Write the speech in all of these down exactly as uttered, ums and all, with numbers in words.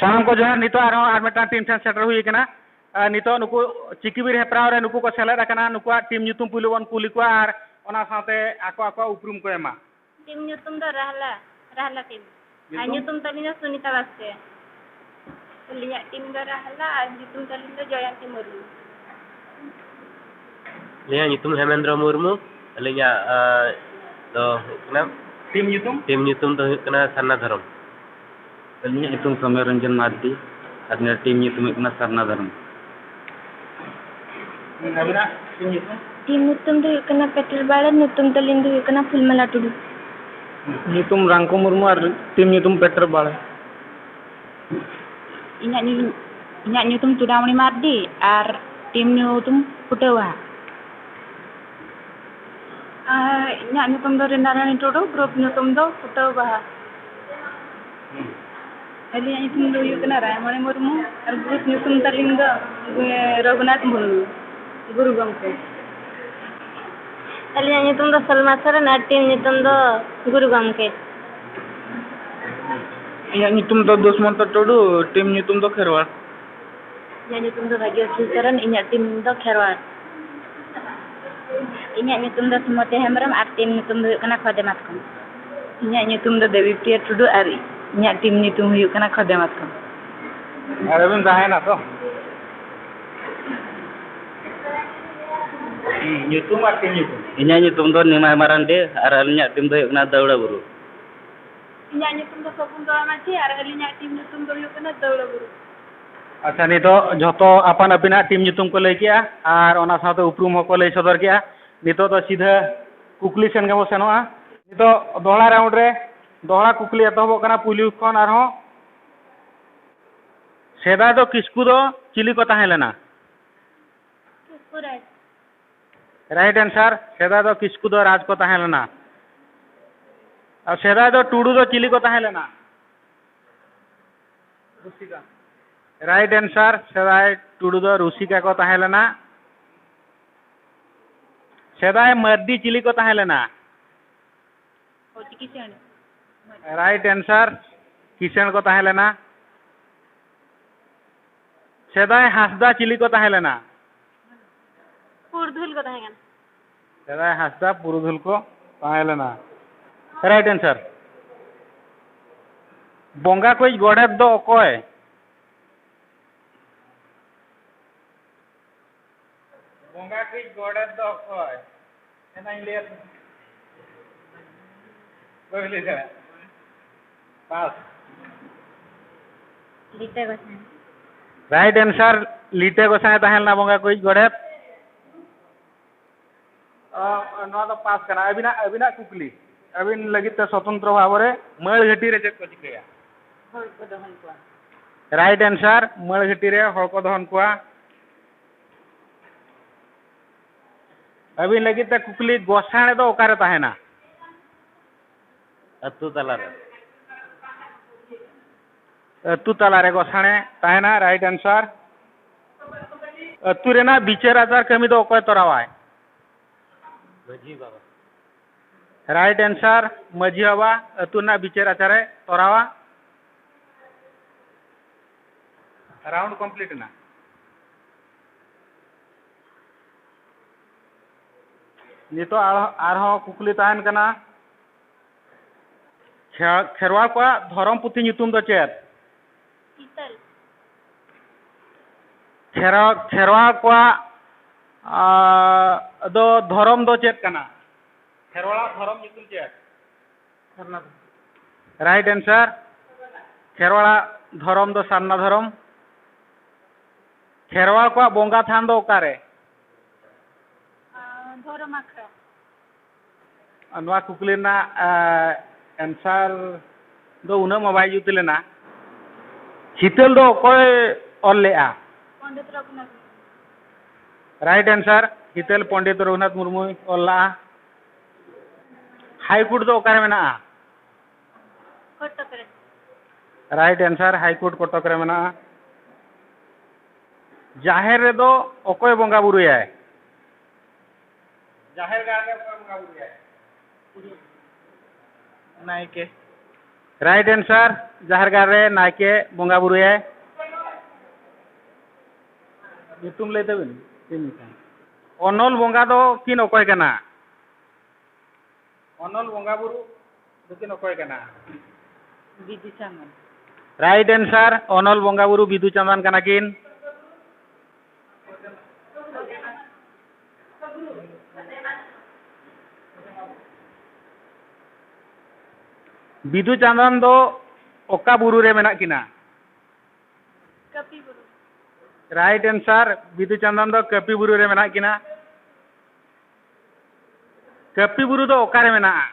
ᱥᱟᱱᱟᱢ ᱠᱚ ᱡᱚᱦᱟᱨ᱾ ᱱᱤᱛᱚᱜ ᱟᱨᱦᱚᱸ ᱟᱨ ᱢᱤᱫᱴᱟᱝ ᱴᱤᱢ ᱴᱷᱮᱱ ᱥᱮᱴᱮᱨ ᱦᱩᱭ ᱟᱠᱟᱱᱟ᱾ ᱟᱨ ᱱᱤᱛᱚᱜ ᱱᱩᱠᱩ ᱪᱤᱠᱤᱵᱤᱨ ᱦᱮᱯᱨᱟᱣ ᱨᱮ ᱱᱩᱠᱩ ᱠᱚ ᱥᱮᱞᱮᱫ ᱟᱠᱟᱱᱟ, ᱱᱩᱠᱩᱣᱟᱜ ᱴᱤᱢ ᱧᱩᱛᱩᱢ ᱯᱩᱭᱞᱩ ᱵᱚᱱ ᱠᱩᱞᱤ ᱠᱚᱣᱟ ᱟᱨ ᱚᱱᱟ ᱥᱟᱶᱛᱮ ᱟᱠᱚ ᱟᱠᱚᱣᱟᱜ ᱩᱯᱨᱩᱢ ᱠᱚ ᱮᱢᱟ᱾ ᱴᱤᱢ ᱧᱩᱛᱩᱢ ᱫᱚ ᱨᱟᱦᱞᱟ, ᱨᱟᱦᱞᱟ ᱴᱤᱢ᱾ ᱟᱨ ᱧᱩᱛᱩᱢ? ᱧᱩᱛᱩᱢ ᱛᱟᱹᱞᱤᱧ ᱫᱚ ᱥᱩᱱᱤᱛᱟ ᱵᱟᱥᱠᱮ᱾ ᱟᱹᱞᱤᱧᱟᱜ ᱴᱤᱢ ᱫᱚ ᱨᱟᱦᱞᱟ ᱟᱨ ᱧᱩᱛᱩᱢ ᱛᱟᱹᱞᱤᱧ ᱫᱚ ᱡᱚᱭᱚᱱᱛᱤ ᱢᱩᱨᱢᱩ᱾ ᱟᱹᱞᱤᱧᱟᱜ ᱧᱩᱛᱩᱢ ᱦᱮᱢᱮᱱᱫᱨᱚ ᱢᱩᱨᱢᱩ᱾ ᱟᱹᱞᱤᱧᱟᱜ, ᱟᱸ, ᱫᱚ ᱦᱩᱭᱩᱜ ᱠᱟᱱᱟ, ᱴᱤᱢ ᱧᱩᱛᱩᱢ? ᱴᱤᱢ ᱧᱩᱛᱩᱢ ᱫᱚ ᱦᱩᱭᱩᱜ ᱠᱟᱱᱟ ᱥᱟᱨᱱᱟ ᱫᱷᱚᱨᱚᱢ᱾ ᱟᱹᱞᱤᱧᱟᱜ ᱧᱩᱛᱩᱢ ᱥᱚᱢᱤᱨ ᱨᱚᱧᱡᱚᱱ ᱢᱟᱨᱰᱤ᱾ ᱟᱹᱞᱤᱧᱟᱜ ᱴᱤᱢ ᱧᱩᱛᱩᱢ ᱦᱩᱭᱩᱜ ᱠᱟᱱᱟ ᱥᱟᱨᱱᱟ ᱫᱷᱚᱨᱚᱢ᱾ ᱟᱹᱵᱤᱱᱟᱜ ᱴᱤᱢ ᱧᱩᱛᱩᱢ? ᱴᱤᱢ ᱧᱩᱛᱩᱢ ᱫᱚ ᱦᱩᱭᱩᱜ ᱠᱟᱱᱟ ᱯᱮᱴᱮᱨ ᱵᱟᱲᱟ, ᱧᱩᱛᱩᱢ ᱛᱟᱹᱞᱤᱧ ᱫᱚ ᱦᱩᱭᱩᱜ ᱠᱟᱱᱟ ᱯᱷᱩᱞᱢᱟᱞᱟ ᱴᱩᱰᱩ᱾ ᱧᱩᱛᱩᱢ ᱨᱟᱝᱠᱚ ᱢᱩᱨᱢᱩ ᱟᱨ ᱴᱤᱢ ᱧᱩᱛᱩᱢ ᱯᱮᱴᱮᱨ ᱵᱟᱲᱟ᱾ ᱤᱧᱟᱹᱜ ᱧᱩ-, ᱤᱧᱟᱹᱜ ᱧᱩᱛᱩᱢ ᱪᱩᱰᱟᱢᱚᱬᱤ ᱢᱟᱨᱰᱤ ᱟᱨ ᱴᱤᱢ ᱧᱩᱛᱩᱢ ᱯᱷᱩᱴᱟᱹᱣᱟ᱾ ᱟᱨ ᱤᱧᱟᱹᱜ ᱧᱩᱛᱩᱢ ᱫᱚ ᱨᱤᱱᱟᱨᱟᱱᱤ ᱴᱩᱰᱩ, ᱜᱨᱩᱯ ᱧᱩᱛᱩᱢ ᱫᱚ ᱯᱷᱩᱴᱟᱹᱣ ᱵᱟᱦᱟ᱾ ᱟᱹᱞᱤᱧᱟᱜ ᱧᱩᱛᱩᱢ ᱫᱚ ᱦᱩᱭᱩᱜ ᱠᱟᱱᱟ ᱨᱟᱭᱢᱚᱬᱤ ᱢᱩᱨᱢᱩ ᱟᱨ ᱜᱨᱩᱯ ᱧᱩᱛᱩᱢ ᱛᱟᱹᱞᱤᱧ ᱫᱚ, ᱮ, ᱨᱚᱜᱷᱩᱱᱟᱛᱷ ᱢᱩᱨᱢᱩ, ᱜᱩᱨᱩ ᱜᱚᱢᱠᱮ᱾ ᱟᱹᱞᱤᱧᱟᱜ ᱧᱩᱛᱩᱢ ᱫᱚ ᱥᱚᱞᱢᱟ ᱥᱚᱨᱮᱱ ᱟᱨ ᱴᱤᱢ ᱧᱩᱛᱩᱢ ᱫᱚ ᱜᱩᱨᱩ ᱜᱚᱢᱠᱮ᱾ ᱤᱧᱟᱹᱜ ᱧᱩᱛᱩᱢ ᱫᱚ ᱫᱩᱥᱢᱚᱱᱛᱚ ᱴᱩᱰᱩ, ᱴᱤᱢ ᱧᱩᱛᱩᱢ ᱫᱚ ᱠᱷᱮᱨᱣᱟᱲ᱾ ᱤᱧᱟᱹᱜ ᱧᱩᱛᱩᱢ ᱫᱚ ᱵᱷᱟᱜᱽᱭᱚᱥᱨᱤ ᱥᱚᱨᱮᱱ, ᱤᱧᱟᱹᱜ ᱴᱤᱢ ᱫᱚ ᱠᱷᱮᱨᱣᱟᱲ᱾ ᱤᱧᱟᱹᱜ ᱧᱩᱛᱩᱢ ᱫᱚ ᱥᱩᱢᱚᱛᱤ ᱦᱮᱢᱵᱨᱚᱢ ᱟᱨ ᱴᱤᱢ ᱧᱩᱛᱩᱢ ᱫᱚ ᱦᱩᱭᱩᱜ ᱠᱟᱱᱟ ᱠᱷᱚᱫᱮ ᱢᱟᱛᱠᱚᱢ᱾ ᱤᱧᱟᱹᱜ ᱧᱩᱛᱩᱢ ᱫᱚ ᱫᱮᱵᱤᱯᱨᱤᱭᱟ ᱴᱩᱰᱩ ᱟᱨ ᱤᱧᱟᱹᱜ ᱴᱤᱢ ᱧᱩᱛᱩᱢ ᱦᱩᱭᱩᱜ ᱠᱟᱱᱟ ᱠᱷᱚᱫᱮ ᱢᱟᱛᱠᱚᱢ᱾ ᱟᱨ ᱟᱹᱵᱤᱱ ᱛᱟᱦᱮᱸᱭᱮᱱᱟ ᱛᱚ? ᱦᱩᱸ, ᱧᱩᱛᱩᱢ ᱟᱨ ᱴᱤᱢ ᱧᱩᱛᱩᱢ᱾ ᱤᱧᱟᱹᱜ ᱧᱩᱛᱩᱢ ᱫᱚ ᱱᱤᱢᱟᱭ ᱢᱟᱨᱟᱱᱰᱤ ᱟᱨ ᱟᱹᱞᱤᱧᱟᱜ ᱴᱤᱢ ᱫᱚ ᱦᱩᱭᱩᱜ ᱠᱟᱱᱟ ᱫᱟᱹᱣᱲᱟᱹ ᱵᱩᱨᱩ᱾ ᱤᱧᱟᱹᱜ ᱧᱩᱛᱩᱢ ᱫᱚ ᱥᱚᱠᱩᱱᱛᱚᱞᱟ ᱢᱟᱹᱡᱷᱤ ᱟᱨ ᱟᱹᱞᱤᱧᱟᱜ ᱴᱤᱢ ᱧᱩᱛᱩᱢ ᱫᱚ ᱦᱩᱭᱩᱜ ᱠᱟᱱᱟ ᱫᱟᱹᱣᱲᱟᱹ ᱵᱩᱨᱩ᱾ ᱟᱪᱪᱷᱟ, ᱱᱤᱛᱚᱜ ᱡᱷᱚᱛᱚ ᱟᱯᱟᱱ ᱟᱹᱯᱤᱱᱟᱜ ᱴᱤᱢ ᱧᱩᱛᱩᱢ ᱠᱚ ᱞᱟᱹᱭ ᱠᱮᱜᱼᱟ ᱟᱨ ᱚᱱᱟ ᱥᱟᱶᱛᱮ ᱩᱯᱨᱩᱢ ᱦᱚᱸᱠᱚ ᱞᱟᱹᱭ ᱥᱚᱫᱚᱨ ᱠᱮᱜᱼᱟ᱾ ᱱᱤᱛᱚᱜ ᱫᱚ ᱥᱤᱫᱷᱟᱹ ᱠᱩᱠᱞᱤ ᱥᱮᱱ ᱜᱮᱵᱚ ᱥᱮᱱᱚᱜᱼᱟ᱾ ᱱᱤᱛᱚᱜ ᱫᱚᱦᱲᱟ ᱨᱟᱣᱩᱱᱰ ᱨᱮ ᱫᱚᱦᱲᱟ ᱠᱩᱠᱞᱤ ᱮᱛᱚᱦᱚᱵᱚᱜ ᱠᱟᱱᱟ ᱯᱩᱭᱞᱩ ᱠᱷᱚᱱ ᱟᱨᱦᱚᱸ᱾ ᱥᱮᱫᱟᱭ ᱫᱚ ᱠᱤᱥᱠᱩ ᱫᱚ ᱪᱤᱞᱤ ᱠᱚ ᱛᱟᱦᱮᱸ ᱞᱮᱱᱟ? ᱠᱤᱥᱠᱩ ᱨᱟᱡᱽ᱾ ᱨᱟᱭᱤᱴ ᱮᱱᱥᱟᱨ, ᱥᱮᱫᱟᱭ ᱫᱚ ᱠᱤᱥᱠᱩ ᱫᱚ ᱨᱟᱡᱽ ᱠᱚ ᱛᱟᱦᱮᱸ ᱞᱮᱱᱟ᱾ ᱟᱨ ᱥᱮᱫᱟᱭ ᱫᱚ ᱴᱩᱰᱩ ᱫᱚ ᱪᱤᱞᱤ ᱠᱚ ᱛᱟᱦᱮᱸ ᱞᱮᱱᱟ? ᱨᱩᱥᱤᱠᱟ᱾ ᱨᱟᱭᱤᱴ ᱮᱱᱥᱟᱨ, ᱥᱮᱫᱟᱭ ᱴᱩᱰᱩ ᱫᱚ ᱨᱩᱥᱤᱠᱟ ᱠᱚ ᱛᱟᱦᱮᱸ ᱞᱮᱱᱟ᱾ ᱥᱮᱫᱟᱭ ᱢᱟᱹᱨᱰᱤ ᱪᱤᱞᱤ ᱠᱚ ᱛᱟᱦᱮᱸ ᱞᱮᱱᱟ? ᱚ, ᱪᱤᱠᱤ ᱪᱟᱸᱫ᱾ ᱨᱟᱭᱤᱴ ᱮᱱᱥᱟᱨ, ᱠᱤᱥᱟᱹᱬ ᱠᱚ ᱛᱟᱦᱮᱸ ᱞᱮᱱᱟ᱾ ᱥᱮᱫᱟᱭ ᱦᱟᱸᱥᱫᱟ ᱪᱤᱞᱤ ᱠᱚ ᱛᱟᱦᱮᱸ ᱞᱮᱱᱟ? ᱯᱩᱨᱩᱫᱷᱩᱞ ᱠᱚ ᱛᱟᱦᱮᱸ ᱠᱟᱱᱟ᱾ ᱥᱮᱫᱟᱭ ᱦᱟᱸᱥᱫᱟ ᱯᱩᱨᱩᱫᱷᱩᱞ ᱠᱚ ᱛᱟᱦᱮᱸ ᱞᱮᱱᱟ᱾ Right answer. ᱵᱚᱸᱜᱟ ᱠᱚᱭᱤᱡ ᱜᱚᱰᱮᱛ ᱫᱚ ᱚᱠᱚᱭ? ᱵᱚᱸᱜᱟ ᱠᱚᱭᱤᱡ ᱜᱚᱰᱮᱛ ᱫᱚ ᱚᱠᱚᱭ? ᱮᱱᱟᱧ ᱞᱟᱹᱭᱟᱫ ᱢᱮ᱾ ᱵᱟᱹᱧ ᱞᱟᱹᱭ ᱫᱟᱲᱮᱭᱟᱜ᱾ Pass. ᱞᱤᱴᱟᱹ ᱜᱚᱸᱥᱟᱭ᱾ Right answer, ᱞᱤᱴᱟᱹ ᱜᱚᱸᱥᱟᱭ ᱛᱟᱦᱮᱸ ᱞᱮᱱᱟ ᱵᱚᱸᱜᱟ ᱠᱚᱭᱤᱡ ᱜᱚᱰᱮᱛ᱾ ᱟᱸ, ᱱᱚᱣᱟ ᱫᱚ pass ᱠᱟᱱᱟ᱾ ᱟᱹᱵᱤᱱᱟᱜ, ᱟᱹᱵᱤᱱᱟᱜ ᱠᱩᱠᱞᱤ, ᱟᱹᱵᱤᱱ ᱞᱟᱹᱜᱤᱫ ᱛᱮ ᱥᱚᱛᱚᱱᱛᱨᱚ ᱵᱷᱟᱵᱚᱨᱮ ᱢᱟᱹᱲ ᱜᱷᱟᱹᱴᱤ ᱨᱮ ᱪᱮᱫ ᱠᱚ ᱪᱤᱠᱟᱹᱭᱟ? ᱦᱚᱲ ᱠᱚ ᱫᱚᱦᱚᱱ ᱠᱚᱣᱟ᱾ Right answer, ᱢᱟᱹᱲ ᱜᱷᱟᱹᱴᱤ ᱨᱮ ᱦᱚᱲ ᱠᱚ ᱫᱚᱦᱚᱱ ᱠᱚᱣᱟ᱾ ᱟᱹᱵᱤᱱ ᱞᱟᱹᱜᱤᱫ ᱛᱮ ᱠᱩᱠᱞᱤ, ᱜᱚᱥᱟᱬᱮ ᱫᱚ ᱚᱠᱟᱨᱮ ᱛᱟᱦᱮᱱᱟ? ᱟᱹᱛᱩ ᱛᱟᱞᱟᱨᱮ᱾ ᱟᱹᱛᱩ ᱛᱟᱞᱟᱨᱮ ᱜᱚᱥᱟᱬᱮ ᱛᱟᱦᱮᱱᱟ, right answer᱾ ᱟᱹᱛᱩ ᱨᱮᱱᱟᱜ ᱵᱤᱪᱟᱹᱨ ᱟᱪᱟᱨ ᱠᱟᱹᱢᱤ ᱫᱚ ᱚᱠᱚᱭ ᱛᱚᱨᱟᱣᱟᱭ? ᱢᱟᱹᱡᱷᱤ ᱵᱟᱵᱟ᱾ Right answer, ᱢᱟᱹᱡᱷᱤ ᱵᱟᱵᱟ ᱟᱹᱛᱩ ᱨᱮᱱᱟᱜ ᱵᱤᱪᱟᱹᱨ ᱟᱪᱟᱨᱮ ᱛᱚᱨᱟᱣᱟ᱾ Round complete ᱮᱱᱟ᱾ ᱱᱤᱛᱚᱜ ᱟᱨ-, ᱟᱨᱦᱚᱸ ᱠᱩᱠᱞᱤ ᱛᱟᱦᱮᱱ ᱠᱟᱱᱟ, ᱠᱷᱮ-, ᱠᱷᱮᱨᱣᱟᱲ ᱠᱚᱣᱟᱜ ᱫᱷᱚᱨᱚᱢ ᱯᱩᱛᱷᱤ ᱧᱩᱛᱩᱢ ᱫᱚ ᱪᱮᱫ? ᱦᱤᱛᱟᱹᱞ᱾ ᱠᱷᱮᱨᱣᱟ-, ᱠᱷᱮᱨᱣᱟᱲ ᱠᱚᱣᱟᱜ, ᱟ, ᱫᱚ ᱫᱷᱚᱨᱚᱢ ᱫᱚ ᱪᱮᱫ ᱠᱟᱱᱟ? ᱠᱷᱮᱨᱣᱟᱲᱟᱜ ᱫᱷᱚᱨᱚᱢ ᱧᱩᱛᱩᱢ ᱪᱮᱫ? ᱥᱟᱨᱱᱟ ᱫᱷᱚᱨᱚᱢ᱾ Right answer. ᱠᱷᱮᱨᱣᱟᱲᱟᱜ ᱫᱷᱚᱨᱚᱢ ᱫᱚ ᱥᱟᱨᱱᱟ ᱫᱷᱚᱨᱚᱢ᱾ ᱠᱷᱮᱨᱣᱟᱲ ᱠᱚᱣᱟᱜ ᱵᱚᱸᱜᱟ ᱛᱷᱟᱱ ᱫᱚ ᱚᱠᱟᱨᱮ? ᱟᱸ, ᱫᱷᱚᱨᱚᱢ ᱟᱠᱷᱲᱟ᱾ ᱱᱚᱣᱟ ᱠᱩᱠᱞᱤ ᱨᱮᱱᱟᱜ, ᱮ, answer ᱫᱚ ᱩᱱᱟᱹᱜ ᱢᱟ ᱵᱟᱭ ᱡᱩᱛ ᱞᱮᱱᱟ᱾ ᱦᱤᱛᱟᱹᱞ ᱫᱚ ᱚᱠᱚᱭ ᱚᱞ ᱞᱮᱜᱼᱟ? ᱯᱚᱱᱰᱤᱛ ᱨᱚᱜᱷᱩᱱᱟᱛᱷ ᱢᱩᱨᱢᱩ᱾ Right answer, ᱦᱤᱛᱟᱹᱞ ᱯᱚᱱᱰᱤᱛ ᱨᱚᱜᱷᱩᱱᱟᱛᱷ ᱢᱩᱨᱢᱩᱭ ᱚᱞ ᱞᱟᱜᱼᱟ᱾ High Court ᱫᱚ ᱚᱠᱟᱨᱮ ᱢᱮᱱᱟᱜᱼᱟ? ᱠᱚᱴᱚᱠ ᱨᱮ᱾ Right answer, High Court ᱠᱚᱴᱚᱠ ᱨᱮ ᱢᱮᱱᱟᱜᱼᱟ᱾ ᱡᱟᱦᱮᱨ ᱨᱮᱫᱚ ᱚᱠᱚᱭ ᱵᱚᱸᱜᱟ ᱵᱩᱨᱩᱭᱟᱭ? ᱡᱟᱦᱮᱨ ᱜᱟᱲ ᱨᱮ ᱚᱠᱚᱭ ᱵᱚᱸᱜᱟ ᱵᱩᱨᱩᱭᱟᱭ? ᱱᱟᱭᱠᱮ᱾ Right answer, ᱡᱟᱦᱮᱨ ᱜᱟᱲ ᱨᱮ ᱱᱟᱭᱠᱮ ᱵᱚᱸᱜᱟ ᱵᱩᱨᱩᱭᱟᱭ᱾ ᱧᱩᱛᱩᱢ ᱞᱟᱹᱭ ᱛᱟᱵᱤᱱ᱾ ᱪᱮᱫ ᱧᱩᱛᱩᱢ? ᱚᱱᱚᱞ ᱵᱚᱸᱜᱟ ᱫᱚ ᱠᱤᱱ ᱚᱠᱚᱭ ᱠᱟᱱᱟ? ᱚᱱᱚᱞ ᱵᱚᱸᱜᱟ ᱵᱩᱨᱩ ᱫᱚᱠᱤᱱ ᱚᱠᱚᱭ ᱠᱟᱱᱟ? ᱵᱤᱫᱩ ᱪᱟᱸᱫᱟᱱ᱾ Right answer, ᱚᱱᱚᱞ ᱵᱚᱸᱜᱟ ᱵᱩᱨᱩ ᱵᱤᱫᱩ ᱪᱟᱸᱫᱟᱱ ᱠᱟᱱᱟ ᱠᱤᱱ᱾ ᱵᱤᱫᱩ ᱪᱟᱸᱫᱟᱱ ᱫᱚ ᱚᱠᱟ ᱵᱩᱨᱩ ᱨᱮ ᱢᱮᱱᱟᱜ ᱠᱤᱱᱟ? ᱠᱟᱹᱯᱤ ᱵᱩᱨᱩ᱾ Right answer, ᱵᱤᱫᱩ ᱪᱟᱸᱫᱟᱱ ᱫᱚ ᱠᱟᱹᱯᱤ ᱵᱩᱨᱩ ᱨᱮ ᱢᱮᱱᱟᱜ ᱠᱤᱱᱟ᱾ ᱠᱟᱹᱯᱤ ᱵᱩᱨᱩ ᱫᱚ ᱚᱠᱟᱨᱮ ᱢᱮᱱᱟᱜᱼᱟ?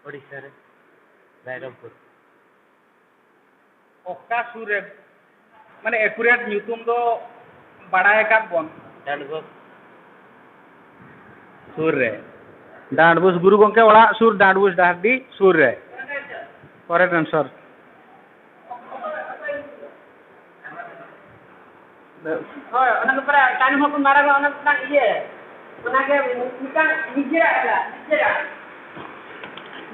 ᱳᱰᱤᱥᱟ ᱨᱮ, ᱨᱟᱭᱨᱚᱝᱯᱩᱨ᱾ ᱚᱠᱟ ᱥᱩᱨ ᱨᱮ, ᱢᱟᱱᱮ accurate ᱧᱩᱛᱩᱢ ᱫᱚ ᱵᱟᱲᱟᱭ ᱟᱠᱟᱫ ᱵᱚᱱ᱾ ᱰᱟᱸᱰᱵᱳᱥ ᱥᱩᱨ ᱨᱮ᱾ ᱰᱟᱸᱰᱵᱳᱥ ᱜᱩᱨᱩ ᱜᱚᱢᱠᱮ ᱚᱲᱟᱜ ᱥᱩᱨ, ᱰᱟᱸᱰᱵᱳᱥ ᱰᱟᱦᱟᱨᱰᱤ ᱥᱩᱨ ᱨᱮ᱾ Correct answer. ᱦᱳᱭ, ᱚᱱᱟ ᱫᱚ ᱯᱟᱨᱟ ᱛᱟᱭᱱᱚᱢ ᱦᱚᱸ ᱠᱚ ᱢᱟᱨᱟᱝᱚᱜᱼᱟ, ᱚᱱᱟ ᱢᱤᱫᱴᱟᱝ ᱤᱭᱟᱹ, ᱚᱱᱟᱜᱮ ᱢᱤᱫᱴᱟᱝ ᱱᱤᱡᱮᱨᱟᱜ ᱠᱟᱱᱟ, ᱱᱤᱡᱮᱨᱟᱜ,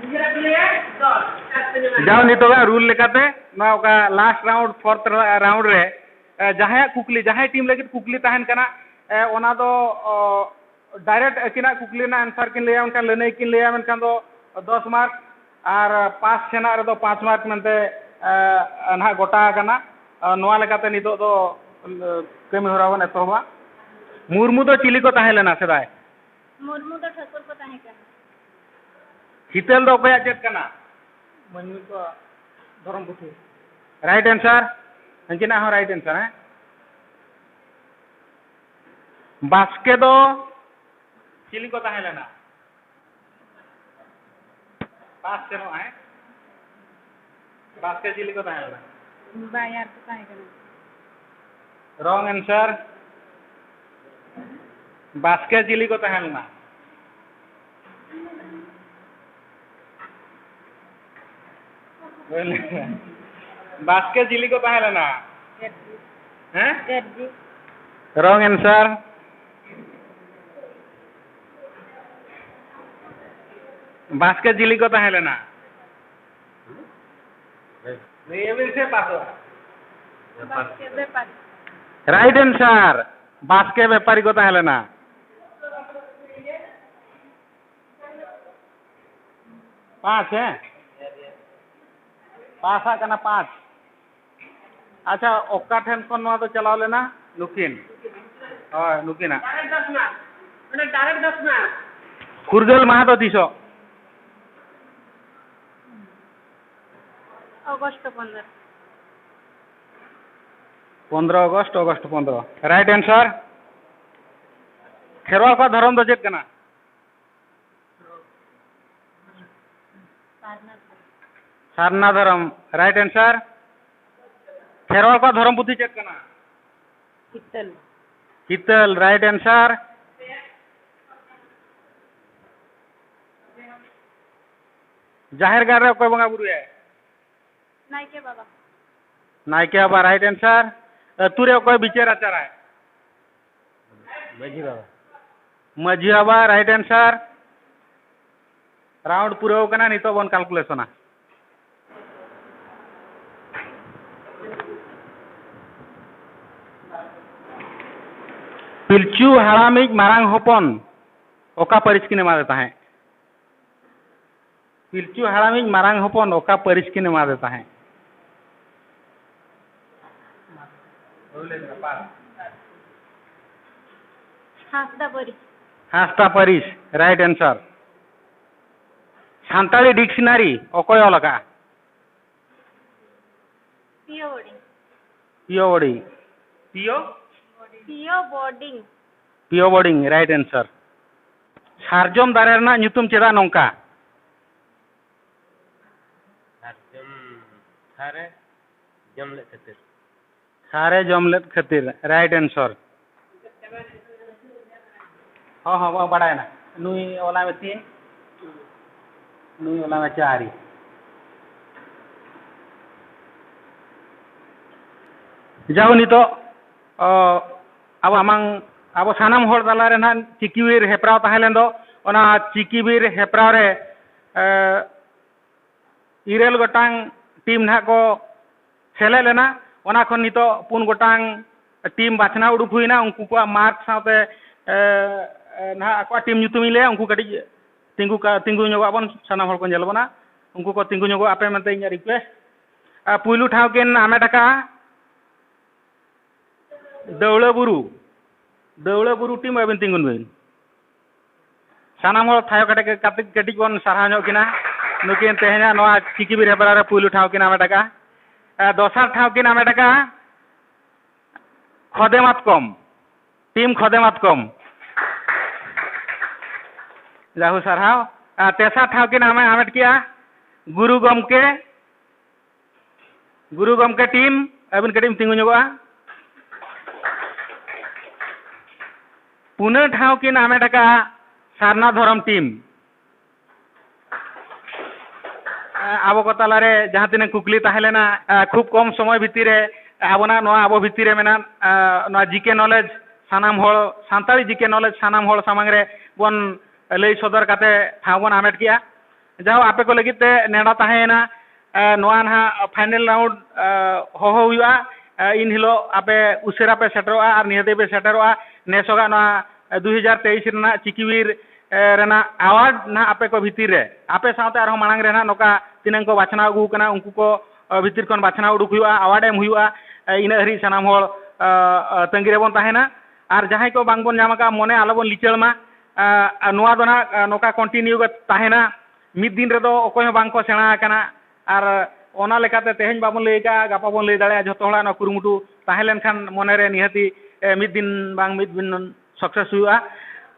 ᱱᱤᱡᱮᱨᱟᱜ ᱠᱚ ᱞᱟᱹᱭᱟ ᱫᱚᱥ, ᱪᱟᱨ ᱯᱮ ᱡᱚᱱᱟ᱾ ᱡᱟᱣ ᱱᱤᱛᱚᱜᱟᱜ rule ᱞᱮᱠᱟᱛᱮ ᱱᱚᱣᱟ ᱚᱠᱟ last round, fourth round ᱨᱮ, ᱮ, ᱡᱟᱦᱟᱸᱭᱟᱜ ᱠᱩᱠᱞᱤ, ᱡᱟᱦᱟᱸᱭ team ᱞᱟᱹᱜᱤᱫ ᱠᱩᱠᱞᱤ ᱛᱟᱦᱮᱱ ᱠᱟᱱᱟ, ᱮ, ᱚᱱᱟ ᱫᱚ, ᱚ, direct ᱟᱹᱠᱤᱱᱟᱜ ᱠᱩᱠᱞᱤ ᱨᱮᱱᱟᱜ answer ᱠᱤᱱ ᱞᱟᱹᱭᱟ, ᱢᱮᱱᱠᱷᱟᱱ ᱞᱟᱹᱱᱟᱹᱭ ᱠᱤᱱ ᱞᱟᱹᱭᱟ, ᱢᱮᱱᱠᱷᱟᱱ ᱫᱚ ᱫᱚᱥ mark, ᱟᱨ pass ᱥᱮᱱᱟᱜ ᱨᱮᱫᱚ ᱯᱟᱸᱪ mark ᱢᱮᱱᱛᱮ, ᱮ, ᱱᱟᱦᱟᱜ ᱜᱚᱴᱟ ᱟᱠᱟᱱᱟ᱾ ᱟᱨ ᱱᱚᱣᱟ ᱞᱮᱠᱟᱛᱮ ᱱᱤᱛᱚᱜ ᱫᱚ, ᱮ, ᱠᱟᱹᱢᱤ ᱦᱚᱨᱟ ᱵᱚᱱ ᱮᱛᱚᱦᱚᱵᱟ᱾ ᱢᱩᱨᱢᱩ ᱫᱚ ᱪᱤᱞᱤ ᱠᱚ ᱛᱟᱦᱮᱸ ᱞᱮᱱᱟ ᱥᱮᱫᱟᱭ? ᱢᱩᱨᱢᱩ ᱫᱚ ᱴᱷᱟᱹᱠᱩᱨ ᱠᱚ ᱛᱟᱦᱮᱸ ᱠᱟᱱᱟ᱾ ᱦᱤᱛᱟᱹᱞ ᱫᱚ ᱚᱠᱚᱭᱟᱜ ᱪᱮᱫ ᱠᱟᱱᱟ? ᱢᱟᱹᱱᱢᱤ ᱠᱚᱣᱟᱜ ᱫᱷᱚᱨᱚᱢ ᱯᱩᱛᱷᱤ᱾ Right answer, ᱩᱱᱠᱤᱱᱟᱜ ᱦᱚᱸ right answer, ᱦᱮᱸ? ᱵᱟᱥᱠᱮ ᱫᱚ ᱪᱤᱞᱤ ᱠᱚ ᱛᱟᱦᱮᱸ ᱞᱮᱱᱟ? ᱯᱟᱥ ᱥᱮᱱᱚᱜᱼᱟ, ᱦᱮᱸ? ᱵᱟᱥᱠᱮ ᱪᱤᱞᱤ ᱠᱚ ᱛᱟᱦᱮᱸ ᱞᱮᱱᱟ? ᱵᱟᱭᱟᱨ ᱠᱚ ᱛᱟᱦᱮᱸ ᱠᱟᱱᱟ᱾ Wrong answer. ᱵᱟᱥᱠᱮ ᱪᱤᱞᱤ ᱠᱚ ᱛᱟᱦᱮᱸ ᱞᱮᱱᱟ? ᱵᱟᱥᱠᱮ ᱪᱤᱞᱤ ᱠᱚ ᱛᱟᱦᱮᱸ ᱞᱮᱱᱟ? ᱦᱮᱸ? Wrong answer. ᱵᱟᱥᱠᱮ ᱪᱤᱞᱤ ᱠᱚ ᱛᱟᱦᱮᱸ ᱞᱮᱱᱟ? ᱞᱟᱹᱭ ᱟᱵᱤᱱ ᱥᱮ ᱯᱟᱥᱚᱜᱼᱟ? ᱵᱟᱥᱠᱮ ᱵᱮᱯᱟᱨ᱾ Right answer. ᱵᱟᱥᱠᱮ ᱵᱮᱯᱟᱨᱤ ᱠᱚ ᱛᱟᱦᱮᱸ ᱞᱮᱱᱟ᱾ ᱯᱟᱸᱪ, ᱦᱮᱸ? ᱯᱟᱥᱟᱜ ᱠᱟᱱᱟ ᱯᱟᱸᱪ᱾ ᱟᱪᱪᱷᱟ, ᱚᱠᱟ ᱴᱷᱮᱱ ᱠᱷᱚᱱ ᱱᱚᱣᱟ ᱫᱚ ᱪᱟᱞᱟᱣ ᱞᱮᱱᱟ? ᱱᱩᱠᱤᱱ᱾ ᱦᱳᱭ, ᱱᱩᱠᱤᱱᱟᱜ᱾ ᱯᱷᱩᱨᱜᱟᱹᱞ ᱢᱟᱦᱟ ᱫᱚ ᱛᱤᱥᱚᱜ? ᱚᱜᱚᱥᱴ ᱯᱚᱱᱫᱽᱨᱚ᱾ ᱯᱚᱱᱫᱽᱨᱚ ᱚᱜᱚᱥᱴ, ᱚᱜᱚᱥᱴ ᱯᱚᱱᱫᱽᱨᱚ᱾ Right answer. ᱠᱷᱮᱨᱣᱟᱞ ᱠᱚᱣᱟᱜ ᱫᱷᱚᱨᱚᱢ ᱫᱚ ᱪᱮᱫ ᱠᱟᱱᱟ? ᱥᱟᱨᱱᱟ ᱫᱷᱚᱨᱚᱢ᱾ Right answer. ᱠᱷᱮᱨᱣᱟᱞ ᱠᱚᱣᱟᱜ ᱫᱷᱚᱨᱚᱢ ᱯᱩᱛᱷᱤ ᱪᱮᱫ ᱠᱟᱱᱟ? ᱦᱤᱛᱟᱹᱞ᱾ ᱦᱤᱛᱟᱹᱞ, right answer. ᱡᱟᱦᱮᱨ ᱜᱟᱲ ᱨᱮ ᱚᱠᱚᱭ ᱵᱚᱸᱜᱟ ᱵᱩᱨᱩᱭᱟᱭ? ᱱᱟᱭᱠᱮ ᱵᱟᱵᱟ᱾ ᱱᱟᱭᱠᱮ ᱵᱟᱵᱟ, right answer. ᱟᱹᱛᱩ ᱨᱮ ᱚᱠᱚᱭ ᱵᱤᱪᱟᱹᱨ ᱟᱪᱟᱨᱟᱭ? ᱢᱟᱹᱡᱷᱤ ᱵᱟᱵᱟ᱾ ᱢᱟᱹᱡᱷᱤ ᱵᱟᱵᱟ, right answer. Round ᱯᱩᱨᱟᱹᱣ ᱠᱟᱱᱟ, ᱱᱤᱛᱚᱜ ᱵᱚᱱ calculation ᱟ᱾ ᱯᱤᱞᱪᱩ ᱦᱟᱲᱟᱢᱤᱡ ᱢᱟᱨᱟᱝ ᱦᱚᱯᱚᱱ ᱚᱠᱟ ᱯᱟᱹᱨᱤᱥ ᱠᱤᱱ ᱮᱢᱟᱫᱮ ᱛᱟᱦᱮᱸᱫ? ᱯᱤᱞᱪᱩ ᱦᱟᱲᱟᱢᱤᱡ ᱢᱟᱨᱟᱝ ᱦᱚᱯᱚᱱ ᱚᱠᱟ ᱯᱟᱹᱨᱤᱥ ᱠᱤᱱ ᱮᱢᱟᱫᱮ ᱛᱟᱦᱮᱸᱫ? ᱦᱟᱸᱥᱫᱟ ᱯᱟᱹᱨᱤᱥ᱾ ᱦᱟᱸᱥᱫᱟ ᱯᱟᱹᱨᱤᱥ, right answer. ᱥᱟᱱᱛᱟᱲᱤ dictionary ᱚᱠᱚᱭ ᱚᱞ ᱟᱠᱟᱫᱼᱟ? ᱯᱤᱭᱳ ᱵᱳᱨᱰᱤᱝ᱾ ᱯᱤᱭᱳ ᱵᱳᱨᱰᱤᱝ᱾ ᱯᱤᱭᱳ? ᱯᱤᱭᱳ ᱵᱳᱨᱰᱤᱝ᱾ ᱯᱤᱭᱳ ᱵᱳᱨᱰᱤᱝ, right answer. ᱥᱟᱨᱡᱚᱢ ᱫᱟᱨᱮ ᱨᱮᱱᱟᱜ ᱧᱩᱛᱩᱢ ᱪᱮᱫᱟᱜ ᱱᱚᱝᱠᱟ? ᱥᱟᱨᱡᱚᱢ ᱥᱟᱨᱮ ᱡᱚᱢ ᱞᱮᱫ ᱠᱷᱟᱹᱛᱤᱨ᱾ ᱥᱟᱨᱮ ᱡᱚᱢ ᱞᱮᱫ ᱠᱷᱟᱹᱛᱤᱨ, right answer. ᱦᱚᱸ, ᱦᱚᱸ, ᱵᱟᱲᱟᱭᱮᱱᱟ᱾ ᱱᱩᱭ ᱚᱞᱟᱭ ᱢᱮ ᱛᱤᱱ, ᱱᱩᱭ ᱚᱞᱟᱭ ᱢᱮ ᱪᱟᱨ᱾ ᱡᱟᱣ ᱱᱤᱛᱚᱜ, ᱚ, ᱟᱵᱚ ᱟᱢᱟᱝ, ᱟᱵᱚ ᱥᱟᱱᱟᱢ ᱦᱚᱲ ᱛᱟᱞᱟ ᱨᱮ ᱱᱟᱦᱟᱜ ᱪᱤᱠᱤ ᱵᱤᱨ ᱦᱮᱯᱨᱟᱣ ᱛᱟᱦᱮᱸ ᱞᱮᱱ ᱫᱚ, ᱚᱱᱟ ᱪᱤᱠᱤ ᱵᱤᱨ ᱦᱮᱯᱨᱟᱣ ᱨᱮ, ᱮ, ᱤᱨᱟᱹᱞ ᱜᱚᱴᱟᱝ team ᱱᱟᱦᱟᱜ ᱠᱚ ᱥᱮᱞᱮᱫ ᱞᱮᱱᱟ᱾ ᱚᱱᱟ ᱠᱷᱚᱱ ᱱᱤᱛᱚᱜ ᱯᱩᱱ ᱜᱚᱴᱟᱝ ᱴᱤᱢ ᱵᱟᱪᱷᱱᱟᱣ ᱩᱰᱩᱠ ᱦᱩᱭᱱᱟ᱾ ᱩᱱᱠᱩ ᱠᱚᱣᱟᱜ ᱢᱟᱨᱠ ᱥᱟᱶᱛᱮ, ᱮ, ᱮ, ᱱᱟᱦᱟᱜ ᱟᱠᱚᱣᱟᱜ ᱴᱤᱢ ᱧᱩᱛᱩᱢᱤᱧ ᱞᱟᱹᱭᱟ᱾ ᱩᱱᱠᱩ ᱠᱟᱹᱴᱤᱡ ᱛᱤᱸᱜᱩ ᱠᱟ-, ᱛᱤᱸᱜᱩ ᱧᱚᱜᱚᱜ ᱟᱵᱚᱱ, ᱥᱟᱱᱟᱢ ᱦᱚᱲ ᱠᱚ ᱧᱮᱞ ᱵᱚᱱᱟ᱾ ᱩᱱᱠᱩ ᱠᱚ ᱛᱤᱸᱜᱩ ᱧᱚᱜᱚᱜ ᱟᱯᱮ ᱢᱮᱱᱛᱮ ᱤᱧᱟᱹᱜ ᱨᱤᱠᱩᱭᱮᱥᱴ᱾ ᱟᱨ ᱯᱩᱭᱞᱩ ᱴᱷᱟᱶ ᱠᱤᱱ ᱦᱟᱢᱮᱴ ᱟᱠᱟᱫᱼᱟ ᱫᱟᱹᱣᱲᱟᱹ ᱵᱩᱨᱩ, ᱫᱟᱹᱣᱲᱟᱹ ᱵᱩᱨᱩ ᱴᱤᱢ, ᱟᱹᱵᱤᱱ ᱛᱤᱸᱜᱩᱱ ᱵᱤᱱ᱾ ᱥᱟᱱᱟᱢ ᱦᱚᱲ ᱛᱷᱟᱭᱚ ᱠᱟᱹᱴᱤᱡ, ᱠᱟᱹᱴᱤᱡ, ᱠᱟᱹᱴᱤᱡ ᱵᱚᱱ ᱥᱟᱨᱦᱟᱣ ᱧᱚᱜ ᱠᱤᱱᱟ᱾ ᱱᱩᱠᱤᱱ ᱛᱮᱦᱮᱧᱟᱜ ᱱᱚᱣᱟ ᱪᱤᱠᱤ ᱵᱤᱨ ᱦᱮᱯᱨᱟᱣ ᱨᱮ ᱯᱩᱭᱞᱩ ᱴᱷᱟᱶ ᱠᱤᱱ ᱦᱟᱢᱮᱴ ᱟᱠᱟᱫᱼᱟ᱾ ᱮ, ᱫᱚᱥᱟᱨ ᱴᱷᱟᱶ ᱠᱤᱱ ᱦᱟᱢᱮᱴ ᱟᱠᱟᱫᱼᱟ ᱠᱷᱚᱫᱮ ᱢᱟᱛᱠᱚᱢ, ᱴᱤᱢ ᱠᱷᱚᱫᱮ ᱢᱟᱛᱠᱚᱢ᱾ ᱡᱟᱦᱩ ᱥᱟᱨᱦᱟᱣ᱾ ᱟᱨ ᱛᱮᱥᱟᱨ ᱴᱷᱟᱶ ᱠᱤᱱ ᱦᱟᱢᱮ-, ᱦᱟᱢᱮᱴ ᱠᱮᱜᱼᱟ ᱜᱩᱨᱩ ᱜᱚᱢᱠᱮ, ᱜᱩᱨᱩ ᱜᱚᱢᱠᱮ ᱴᱤᱢ, ᱟᱹᱵᱤᱱ ᱠᱟᱹᱴᱤᱡ ᱮᱢ ᱛᱤᱸᱜᱩ ᱧᱚᱜᱚᱜᱼᱟ᱾ ᱯᱩᱱᱟᱹ ᱴᱷᱟᱶ ᱠᱤᱱ ᱦᱟᱢᱮᱴ ᱟᱠᱟᱫᱼᱟ ᱥᱟᱨᱱᱟ ᱫᱷᱚᱨᱚᱢ ᱴᱤᱢ᱾ ᱟᱵᱚ ᱠᱚ ᱛᱟᱞᱟᱨᱮ ᱡᱟᱦᱟᱸ ᱛᱤᱱᱟᱹᱜ ᱠᱩᱠᱞᱤ ᱛᱟᱦᱮᱸ ᱞᱮᱱᱟ, ᱠᱷᱩᱵ ᱠᱚᱢ ᱥᱚᱢᱚᱭ ᱵᱷᱤᱛᱤᱨ ᱨᱮ ᱟᱵᱚᱱᱟᱜ ᱱᱚᱣᱟ ᱟᱵᱚ ᱵᱷᱤᱛᱤᱨ ᱨᱮ ᱢᱮᱱᱟᱜ, ᱱᱚᱣᱟ ᱡᱤᱠᱮ ᱱᱚᱞᱮᱡᱽ ᱥᱟᱱᱟᱢ ᱦᱚᱲ, ᱥᱟᱱᱛᱟᱲᱤ ᱡᱤᱠᱮ ᱱᱚᱞᱮᱡᱽ ᱥᱟᱱᱟᱢ ᱦᱚᱲ ᱥᱟᱢᱟᱝ ᱨᱮ ᱵᱚᱱ ᱞᱟᱹᱭ ᱥᱚᱫᱚᱨ ᱠᱟᱛᱮ ᱴᱷᱟᱶ ᱵᱚᱱ ᱦᱟᱢᱮᱴ ᱠᱮᱜᱼᱟ᱾ ᱡᱟᱦᱳ, ᱟᱯᱮ ᱠᱚ ᱞᱟᱹᱜᱤᱫ ᱛᱮ ᱱᱮᱰᱟ ᱛᱟᱦᱮᱸᱭᱮᱱᱟ, ᱮ, ᱱᱚᱣᱟ ᱱᱟᱦᱟᱜ ᱯᱷᱟᱭᱱᱮᱞ ᱨᱟᱣᱩᱱᱰ, ᱮ, ᱦᱚᱦᱚ ᱦᱩᱭᱩᱜᱼᱟ᱾ ᱮ, ᱤᱱ ᱦᱤᱞᱳᱜ ᱟᱯᱮ ᱩᱥᱟᱹᱨᱟ ᱯᱮ ᱥᱮᱴᱮᱨᱚᱜᱼᱟ ᱟᱨ ᱱᱤᱦᱟᱹᱛ ᱯᱮ ᱥᱮᱴᱮᱨᱚᱜᱼᱟ᱾ ᱱᱮᱥᱚᱜᱟᱜ ᱱᱚᱣᱟ ᱫᱩᱭ ᱦᱟᱡᱟᱨ ᱛᱮᱭᱤᱥ ᱨᱮᱱᱟᱜ ᱪᱤᱠᱤᱵᱤᱨ, ᱮ, ᱨᱮᱱᱟᱜ ᱟᱣᱟᱨᱰ ᱱᱟᱦᱟᱜ ᱟᱯᱮ ᱠᱚ ᱵᱷᱤᱛᱤᱨ ᱨᱮ, ᱟᱯᱮ ᱥᱟᱶᱛᱮ ᱟᱨᱦᱚᱸ ᱢᱟᱲᱟᱝ ᱨᱮ ᱱᱟᱦᱟᱜ ᱱᱚᱝᱠᱟ ᱛᱤᱱᱟᱹᱝ ᱠᱚ ᱵᱟᱪᱷᱱᱟᱣ ᱟᱹᱜᱩ ᱟᱠᱟᱱᱟ, ᱩᱱᱠᱩ ᱠᱚ, ᱮ, ᱵᱷᱤᱛᱤᱨ ᱠᱷᱚᱱ ᱵᱟᱪᱷᱱᱟᱣ ᱩᱰᱩᱠ ᱦᱩᱭᱩᱜᱼᱟ, ᱟᱣᱟᱨᱰ ᱮᱢ ᱦᱩᱭᱩᱜᱼᱟ᱾ ᱮ, ᱤᱱᱟᱹᱜ ᱦᱟᱹᱨᱤᱡ ᱥᱟᱱᱟᱢ ᱦᱚᱲ, ᱮ, ᱮ, ᱛᱟᱺᱜᱤ ᱨᱮᱵᱚᱱ ᱛᱟᱦᱮᱱᱟ᱾ ᱟᱨ ᱡᱟᱦᱟᱸᱭ ᱠᱚ ᱵᱟᱝᱵᱚᱱ ᱧᱟᱢ ᱟᱠᱟᱫᱼᱟ, ᱢᱚᱱᱮ ᱟᱞᱚᱵᱚᱱ ᱞᱤᱪᱟᱹᱲ ᱢᱟ᱾ ᱮ, ᱱᱚᱣᱟ ᱫᱚ ᱱᱟᱦᱟᱜ, ᱮ, ᱱᱚᱝᱠᱟ ᱠᱚᱱᱴᱤᱱᱤᱭᱩ ᱜᱮ ᱛᱟᱦᱮᱱᱟ᱾ ᱢᱤᱫ ᱫᱤᱱ ᱨᱮᱫᱚ ᱚᱠᱚᱭ ᱦᱚᱸ ᱵᱟᱝ ᱠᱚ ᱥᱮᱬᱟ ᱟᱠᱟᱱᱟ᱾ ᱟᱨ ᱚᱱᱟ ᱞᱮᱠᱟᱛᱮ ᱛᱮᱦᱮᱧ ᱵᱟᱵᱚᱱ ᱞᱟᱹᱭ ᱠᱟᱜᱼᱟ, ᱜᱟᱯᱟ ᱵᱚᱱ ᱞᱟᱹᱭ ᱫᱟᱲᱮᱭᱟᱜᱼᱟ᱾ ᱡᱷᱚᱛᱚ ᱦᱚᱲᱟᱜ ᱱᱚᱣᱟ ᱠᱩᱨᱩᱢᱩᱴᱩ ᱛᱟᱦᱮᱸ ᱞᱮᱱᱠᱷᱟᱱ ᱢᱚᱱᱮᱨᱮ ᱱᱤᱦᱟᱹᱛᱤ, ᱮ, ᱢᱤᱫ ᱫᱤᱱ ᱵᱟᱝ ᱢᱤᱫ ᱫᱤᱱ ᱥᱟᱠᱥᱮᱥ ᱦᱩᱭᱩᱜᱼᱟ᱾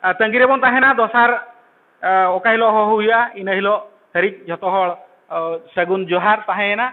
ᱟᱨ ᱛᱟᱺᱜᱤ ᱨᱮᱵᱚᱱ ᱛᱟᱦᱮᱱᱟ᱾ ᱫᱚᱥᱟᱨ, ᱮ, ᱚᱠᱟ ᱦᱤᱞᱳᱜ ᱦᱚᱦᱚ ᱦᱩᱭᱩᱜᱼᱟ, ᱤᱱᱟᱹ ᱦᱤᱞᱳᱜ ᱦᱟᱹᱨᱤᱡ ᱡᱷᱚᱛᱚ ᱦᱚᱲ, ᱮ, ᱥᱟᱹᱜᱩᱱ ᱡᱚᱦᱟᱨ ᱛᱟᱦᱮᱸᱭᱮᱱᱟ᱾